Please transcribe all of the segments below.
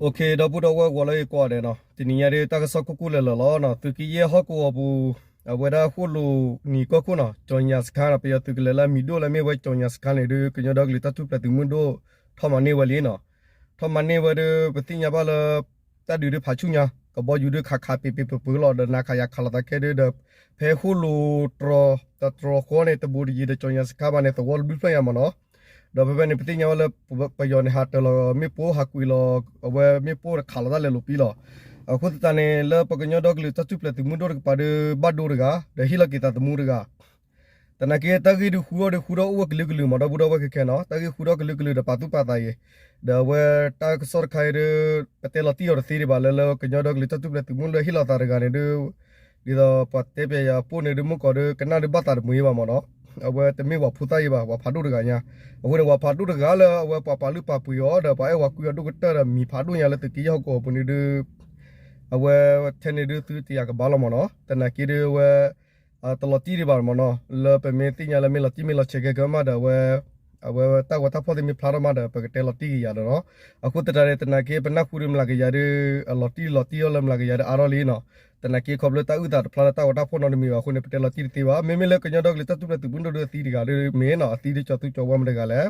ဒီပုၢ်ဒီဝဲၢ်ဂီၤလၢအဂ့ၤကိးဂၤဒဲးနီၤ, တနံၤညါဒ်တၢ်ကစီၣ်ကိၢ်ကိၢ်လၢာ်လၢာ်လီၤနီၤ, သုးက့ယဲၢ်ဟီၣ်ကဝီၤပူၤ အဝဲဒၣ်ဃိၣ်လိာ်နံၤကီၢ်ခိၣ်နီၤ, ကၠီၤညၣ်စခါနီၤ, ပယီၤသုးကလၢၤလၢအမံၤဒိၣ်လၢမ့ၢ်ဝဲကၠီၤညၣ်စခါန့ၣ်ဒုး ကညီဒီကလုာ်တၢ်ထူၣ်ဖျဲးသုးမုၢ်ဒိၣ် ထီၣ်မၤန့ၢ်ဝဲလံနီၤ. ထီၣ်မၤန့ၢ်ဝဲဒုး ပသ့ၣ်ညါဘၣ်လၢ တၢ်ဒုးဒုးဖးဆူၣ်ညါ, ကဘီယူၤဒုးခးခးပ့ၤပ့ၤပှဲၤပှဲၤလီၤ, ဒီးနၤခးယၤခးလိာ်သးခဲဒုးဒီး ဖဲဃိၣ်လိာ်တြီၤ တတြီၤဃီန့ၣ် တဘူးတယံၤဒီးကၠီၤညၣ်စခါဘၣ်န့ၣ် သဝီတဘျုးဖျၢၣ်ညါမ့ၢ်နီၤ. ဒီးဖဲဖဲန့ၣ် ပသ့ၣ်ညါဝဲလၢ ပယီၤန့ၣ် ဟးတၢၤလီၤမ့ၣ်ပိၢ် ဟးကွံာ်လီၤ အဝဲမ့ၣ်ပိၢ်ဒီးခးလီၤတၢ်လဲၤလိာ်ပံလီၤ. အဃိသတးန့ၣ် လၢပကညီဒီကလုာ်တၢ်ထူၣ်ဖျဲးသုးမုၢ်ဒိၣ်တကပၤဒုး ဘၣ်ဒိတဂၤ ဒီးဟ့ၣ်လီၤက့ၤသးသမူတဂၤ သနာ်က့ တၢ်ဂ့ၢ်ဒုးဃုထီၣ်ဒုးဃုထီၣ်အိၣ်ဝဲကလုာ်ကလုာ်မ့ၢ်ဒီပုၢ်ဒီဝဲၢ်ခဲခဲနီၤ, တၢ်ဂ့ၢ်ဃုထီၣ်ကလုာ်ကလုာ်ဒီးပာ်သူၣ်ပာ်သးအံၤ, ဒီးအဝဲတၢ်ကစီၣ်တခါအံၤဒုး ပတဲလီၤတံၢ်အီၤတသ့ဒံးဘၣ် လၢလၢကညီဒီကလုာ်တၢ်ထူၣ်ဖျဲးသုးမုၢ်ဒိၣ်ဟ့ၣ်လီၤသးတဂၤန့ၣ်ဒုး ဒ်သိးပှၤတဲပျဲယၤအပိၢ်န့ၣ်ဒုး မုၢ်ကီၤဒုး ကနၣ်ဒုးဘၣ်သးတမုာ်ဘၣ်မ့ၢ်နီၤ, အဝဲတမ့ၢ်ပှၤဖိသၣ်အံၤဘၣ် ပှၤဖးဒိၣ်တဂၤညါ, အဃိန့ၣ် ပှၤဖးဒိၣ်တဂၤလၢအဝဲပှၤပာ်လုၢ်ပာ်ပှ့ၤအီၤ ဒီးပှၤအဲၣ်ဝဲကွံအီၤဒိၣ်ကတၢၢ်ဒီးမံၤဖးဒိၣ်ညါလၢသုးက့ယဲၢ်ဟီၣ်ကဝီၤပူၤန့ၣ်ဒုး အဝဲထဲန့ၣ်ဒုးသုတယာ်ကဘၣ်လီၤမ့ၢ်နီၤ, သနာ်က့ဒုးအဝဲ တလီၤတံၢ်ဒံးဘၣ်မ့ၢ်နီၤ, လၢပမ့ၢ်သ့ၣ်ညါလၢမ့ၢ်လီၤတံၢ်မ့ၢ်လီၤဆဲးခဲကမးဒီးအဝဲ အဝဲတၢ်ဂီၤတၢ်ဖီၣ်သ့ၣ်မ့ၢ်ဖျါထီၣ်မးဒီး ပကတဲလီၤတံၢ်က့ၤယၤဒီးနီၤ, အဃိသတးန့ၣ် သနာ်က့ပနၢ်ဟူဒုးမျးကယၤဒုး အလီၤတံၢ်လီၤတံၢ်အီၤလၢမျးကယၤဒုးအါထီၣ်လံနီၤ, သနာ်က့ခီဖျိတၢ်အုၣ်သးတဖျါလၢတၢ်ဂီၤတၢ်ဖီၣ်နီတမံၤဘၣ်အဃိန့ၣ် ပတဲလီၤတံၢ်တသ့ဘၣ်, မ့မ့ၢ်လၢကညီဒီကလုာ်တၢ်ထူၣ်ဖျဲးသုးမုၢ်ဒိၣ်ဒုးအသံတဂၤဒုးမ့ၢ်နီၤ, အသံဒုးကၠီၤသူကၠီၤဝါမတဂၤလဲၣ်,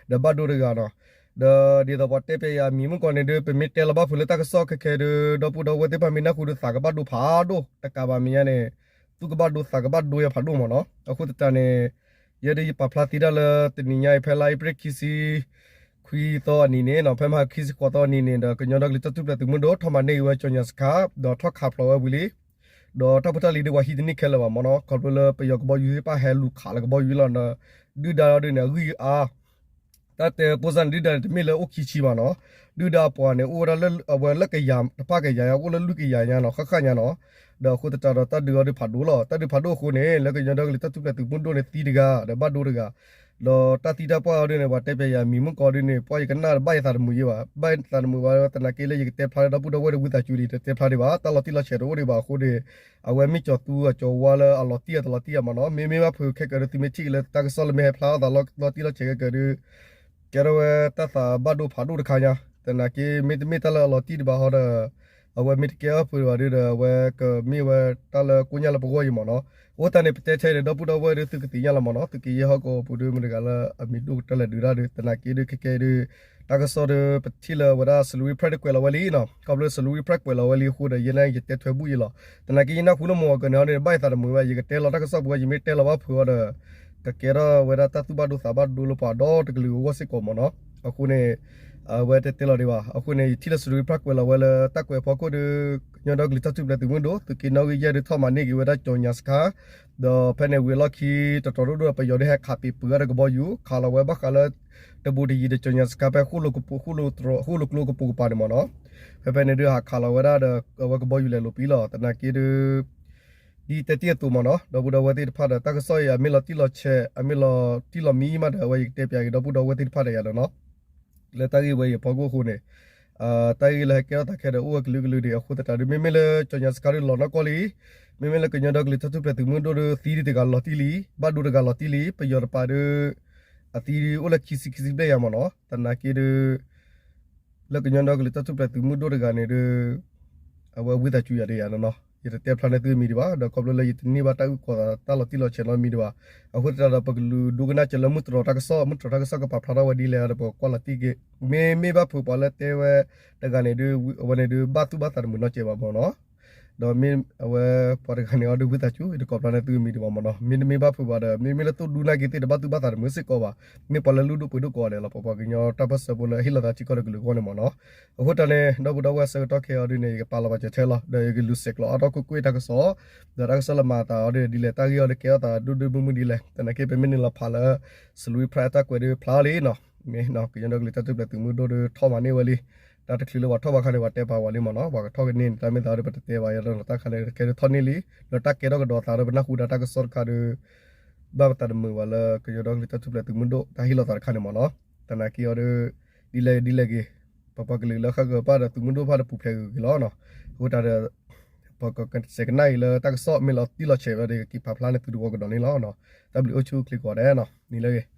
ဒီးဘၣ်ဒိတဂၤနီၤ, ဒီးဒ်သိးပှၤတဲပျဲယၤမံၤမုၢ်ကီၤန့ၣ်ဒုး ပမ့ၢ်တဲလီၤဘၣ်ဖုးလၢတၢ်ကစီၣ်ခဲခဲဒုး ဒီပုၢ်ဒီဝဲၢ်သ့ၣ်တဖၣ်မ့ၢ်နၢ်ဟူဒုးသးကဘၣ်ဒိဖးဒိၣ်, တကးဘၣ်မဲာ်ညါန့ၣ် သူၣ်ကဘၣ်ဒိသးကဘၣ်ဒိယၤဖးဒိၣ်မ့ၢ်နီၤ, အဃိသတးန့ၣ် ယဲဒုးယပာ်ဖျါသ့တၢ်လၢတနံၤညါအံၤ ဖဲလါအ့ဖြ့ၣ်ခံဆံခွံသီအနံၤန့ၣ်နီၤ, ဖဲမဟါခံဆံဃိးသီအနံၤန့ၣ်ဒီး ကညီဒီကလုာ်တၢ်ထူၣ်ဖျဲးသုးမုၢ်ဒိၣ် ထီၣ်မၤန့ၢ်က့ၤဝဲကၠီၤညၣ်စခါ ဒီးထီၣ်ခးဖျိးဝဲဝံၤလံ, ဒီးတၢ်ဖိတၢ်လံၤဒုးပှၤဟံးတန့ၢ်ခဲလၢာ်ဘၣ်မ့ၢ်နီၤ, ခီဖျိလၢပယီၤကဘီယူၤသ့ၣ်တဖၣ်ဟဲလူၤခးလၢကဘီယူၤလီၤဒီး ဒုၣ်ဒါအီၤဒုးန့ၣ် အဂံၢ်အါ တၢ်တဲပိၢ်စၢ်န့ၣ် ဒုၣ်ဒါန့ၣ် တမ့ၢ်လၢအိၣ်ခံဆံဘၣ်နီၤ, ဒုၣ်ဒါအပှၤန့ၣ် အိၣ်ဝဲဒၣ်လၢအဝဲလၢကယၤတဖၣ်ကယၤညါ အိၣ်လၢလွံၢ်ကယၤညါနီၤ ဃၣ်ဃၣ်ညါနီၤ, ဒီးအဃိသတးဒီးတၢ်ဒုးအီၤဒုးဖးဒိၣ်လီၤ, တၢ်ဒုးဖးဒိၣ်အဃိန့ၣ် လၢကညီဒီကလုာ်တၢ်ထူၣ်ဖျဲးသုးမုၢ်ဒိၣ်န့ၣ်သံတဂၤ ဒီးဘၣ်ဒိတဂၤ, ဒီးတၢ်သံတၢ်ပှၢ်အီၤဒုးန့ၣ် ပှၤတဲပျဲယၤမံၤမုၢ်ကီၤဒုးန့ၣ် ပှၢ်ယကနၣ်တဘၣ်ယသးတမုာ်ယဲဘၣ်, ဘၣ်ယသးတမုာ်ဘၣ် သနာ်က့လၢယကတဲဖျါဒီပုၢ်ဒီဝဲၢ်ဒုးဝံသးစူၤဒံး တတဲဖျါဒံးဘၣ်, တၢ်လီၤတံၢ်လီၤဆဲးတအိၣ်ဒံးဘၣ်အဃိန့ၣ် အဝဲမ့ၢ်ကၠီၤသူအကၠီၤဝါလၢအလီၤတံၢ်အတလီၤတံၢ်အမ့ၢ်နီၤ, မ့မ့ၢ်ဘၣ်ဖုးခဲကၢၤဒုး သုမ့ၢ်ထံၣ်က့ၤလၢတၢ်ကစီၣ်လၢမ့ၢ်ဟဲဖျါအသးလီၤတံၢ်လီၤဆဲးခဲကၢၤဒုး ကဲထီၣ်ဝဲတၢ်သးဘၣ်ဒိဖးဒိၣ်တခါညါ, သနာ်က့မ့တမ့ၢ်တၢ်လၢအလီၤတံၢ်ဒံးဘၣ်ဟီဒီး အဝဲမ့ၢ်တကဲထီၣ်ဖုးဘၣ်ဒုးဒီး အဝဲကမ့ၢ်ဝဲတၢ်လၢကိညၢ်လၢပဂီၢ်အံၤမ့ၢ်နီၤ, အဃိသတးန့ၣ် ပတဲထဲန့ၣ် ဒီပုၢ်ဒီဝဲၢ်ဒုးသုကသ့ၣ်ညါလီၤမ့ၢ်နီၤ, သုးက့ယဲၢ်ဟီၣ်ကဝီၤပူၤဒုးမတၤတဂၤလၢအမံၤဒိၣ်ကတၢၢ်လဲၣ်ဒုးတၢ်ဒုး သနာ်က့ဒုးခဲကဲဒုး တၢ်ကစီၣ်ဒုး ပထံၣ်လၢဝဲဒၣ် Salween Press ကွဲးလီၤဝဲလံနီၤ, ခီဖျိ Salween Press ကွဲးလီၤဝဲလံအဃိဒီး ယဲန့ၣ်ယတဲထွဲဘူၣ်အံၤလီၤ, သနာ်က့ယနၢ်ဟူလၢမုၢ်ဂီၤကန့ၣ်အီၤန့ၣ် ဘၣ်ယသးတမုာ်ဘၣ်, ယကတဲလီၤတၢ်ကစီၣ်ပူၤဝဲ ယမ့ၢ်တဲလီၤဘၣ်ဖုးအီၤဒီး ကကဲထီၣ်ဝဲဒၣ်တၢ်သူၣ်ဘၣ်ဒိသးဘၣ်ဒိလၢပှၤဒီတကလုာ်အဂီၢ်စ့ၢ်ကီးမ့ၢ်နီၤ, အဃိန့ၣ် အဝဲတတဲလီၤဒံးဘၣ်, အဃိန့ၣ် ယထံၣ်လၢ Salween Press ကွဲးလီၤဝဲလၢတၢ်ကွဲးအဖီခိၣ်ဒုး ကညီဒီကလုာ်တၢ်ထူၣ်ဖျဲးသုးမုၢ်ဒိၣ် သုးက့နီၣ်ဂံၢ်ယဲၢ်ဒုးထီၣ်မၤန့ၢ်က့ၤဝဲဒၣ်ကၠီၤညါစခါ, ဒီးဖဲန့ၣ်ဝံၤအလီၢ်ခံ တတီၤဒိၣ်ဒိၣ်ဒီး ပယီၤဒုးဟဲခးပ့ၤပှဲၤဝဲဒီးကဘီယူၤ ခးလီၤဝဲဘၣ်ဃးလၢ တဘူးတယံၤဒီးကၠီၤညါစခါဖဲ ဃိၣ်လိာ်ကျိကပိာ်ကပၤန့ၣ်မ့ၢ်နီၤ, ဖဲဖဲန့ၣ်ဒုးဟးခးလီၤဝဲဒၣ်ဒီး အဝဲကဘီယူၤလဲၤလိာ်ပံလီၤ, သနာ်က့ဒုး ဒ်တဲတ့ၢ်အသိးမ့ၢ်နီၤ ဒီပုၢ်ဒီဝဲၢ်သ့ၣ်တဖၣ်ဒီး တၢ်ကစီၣ်အံၤအမ့ၢ်လီၤတံၢ်လီၤဆဲး အမ့ၢ်လီၤတံၢ်လီၤမံမးဒီး အဝဲယကတဲပၠးက့ၤဒီပုၢ်ဒီဝဲၢ်သ့ၣ်တဖၣ်ဒီးယၤဒီးနီၤ, လၢတၢ်ဂ့ၢ်ဝဲအံၤအဖီခိၣ်အဃိန့ၣ် တၢ်ဂ့ၢ်လၢဟဲကဲထီၣ်သးခဲဒီးအိၣ်ဝဲကလုာ်ကလုာ်ဒံး အဃိသတးဒုး မ့မ့ၢ်လၢကၠီၤညါစခါဒုးလီၤနီၢ်ကီၢ်လံ, မ့မ့ၢ်လၢကညီဒီကလုာ်တၢ်ထူၣ်ဖျဲးသုးမုၢ်ဒိၣ်ဒုးသံဒံးတဂၤလီၤတံၢ်လံ, ဘၣ်ဒိတဂၤလီၤတံၢ်လံ, ပယီၤတပၤဒုး အသံဒုးအိၣ်လၢခံဆံခံဆံဘျဲၣ်ယၤမ့ၢ်နီၤ, သနာ်က့ဒုး လၢကညီဒီကလုာ်တၢ်ထူၣ်ဖျဲးသုးမုၢ်ဒိၣ်တဂၤန့ၣ်ဒုး အဝဲဝံသးစူၤယၤဒံးယၤနီၤ, ယတတဲဖျါန့ၢ်သုမံၤဒံးဘၣ်, ဒီးခီဖျိလၢယတန့ၢ်ဘၣ်တၢ်အုၣ်ကီၤသးတၢ်လီၤတံၢ်လီၤဆဲးနီတမံၤဒံးဘၣ်, အဃိသတးဒီး ပကလူၤဒိကနၣ်စၢၤလၢမုၢ်တြီၤတၢ်ကစီၣ်, မုၢ်တြီၤတၢ်ကစီၣ်ကပာ်ဖျါထီၣ်ဝဲဒ်လဲၣ်ဒီး ပကကွၢ်လီၤတံၢ်က့ၤ, မ့မ့ၢ်ဘၣ်ဖုးပှၤလၢတဲဝဲတဂၤန့ၣ်ဒုး အဝဲန့ၣ်ဒုးဘၣ်သူၣ်ဘၣ်သးတမုာ်နီတစဲးဘၣ်မ့ၢ်နီၤ ဒီးမ့ၢ်အဝဲပှၤတဂၤန့ၣ်အီၤဒုးဝံသးစူၤ ယတကိးဖျါန့ၢ်သုမံၤဒံးဘၣ်မ့ၢ်နီၤ, မ့တမ့ၢ်ဘၣ်ဖုးဘၣ်ဒီး မ့မ့ၢ်လၢသိၣ်ဒူနာ်က့ၤသ့ၣ်တဘၣ်သူၣ်ဘၣ်သးတမုာ်စ့ၢ်ကီးဘၣ်, မ့ၢ်ပှၤလၢလုၢ်ဒိၣ်ပှ့ၤဒိၣ်ကိးဂၤဒဲးလီၤ, ပပှၤကညီတၢ်ပၢၢ်ဆၢဖိလၢအဟ့ၣ်လီၤသးထံကီၢ်တကလုာ်အဂီၢ်န့ၣ်မ့ၢ်နီၤ, အဃိတၢ်န့ၣ် ဒီပုၢ်ဒီဝဲၢ်ဆၢကတီၢ်ခဲအံၤအီၤဒုးန့ၣ် ယကပာ်လီၤပာ်စၢၤထဲလီၤ, ဒီးယကလူၤဆဲးကျိးအါထီၣ်ကွ့ၢ်ကွ့ၢ်တၢ်ကစီၣ်, ဒီးတၢ်ကစီၣ်လၢမၤအသးအီၤဒုးဒ်လဲၣ်, တၢ်ဂ့ၢ်အီၤဒုးကဲထီၣ်သးဒိၣ်ဒိၣ်မုၢ်မုၢ်ဒ်လဲၣ်, သနာ်က့ပမ့ၢ်နုာ်လီၤဖးလၢ Salween Press အတၢ်ကွဲးဒုးဖျါလံနီၤ, မ့ၢ်ကညီဒီကလုာ်တၢ်ထူၣ်ဖျဲးသုးမုၢ်ဒိၣ်ဒုးထီၣ်မၤန့ၢ်ဝဲလံ, တၢ်တချုးလၢပှၤထီၣ်ဘၣ်ခါန့ၣ် ပှၤတဲပာ်ဝဲလံမ့ၢ်နီၤ, ပှၤကထီၣ်ကန့ၢ်န့ၣ် တၢ်မ့ၢ်သးဒီးပတတဲဘၣ်ယၤဒီး တၢ်ခါလၢခဲဒုးထီၣ်န့ၢ်လံ, ဒီးတၢ်ကဲထီၣ်ကဒီးသးဒီးပနၢ်ဟူဒၣ်တၢ်ကစီၣ်တခါဒုး ဘၣ်ပသးတမုာ်ဘၣ်လၢကညီဒီကလုာ်တၢ်ထူၣ်ဖျဲးသုးမုၢ်ဒိၣ် တၢ်ဟ့ၣ်လီၤသးတခါန့ၣ်မ့ၢ်နီၤ, သနာ်က့အီၤဒုး ဒ်လဲၣ်ဒ်လဲၣ်ဂ့ၤ, ပပှၤကလုာ်လၢဃၣ်ဂၢၤဘၣ်ဒီးသုးမုၢ်ဒိၣ်တဖၣ်ဒီးပူၤဖျဲးဂ့ၤဂ့ၤလီၤနီၤ, အဃိတၢ်ဒီး ပကစဲးကနၣ်အံၤလၢတၢ်ကစီၣ် မ့ၢ်လီၤတံၢ်လီၤဆဲးဝဲဒီး ကက့ၤပာ်ဖျါန့ၢ်သုတဝီကဒီးန့ၣ်လီၤ, တၢ်ဘျုးအိၣ်ဆူၣ်အိၣ်ချ့ကိးဂၤဒဲးနီၤ, နံၤလၢအဂ့ၤ.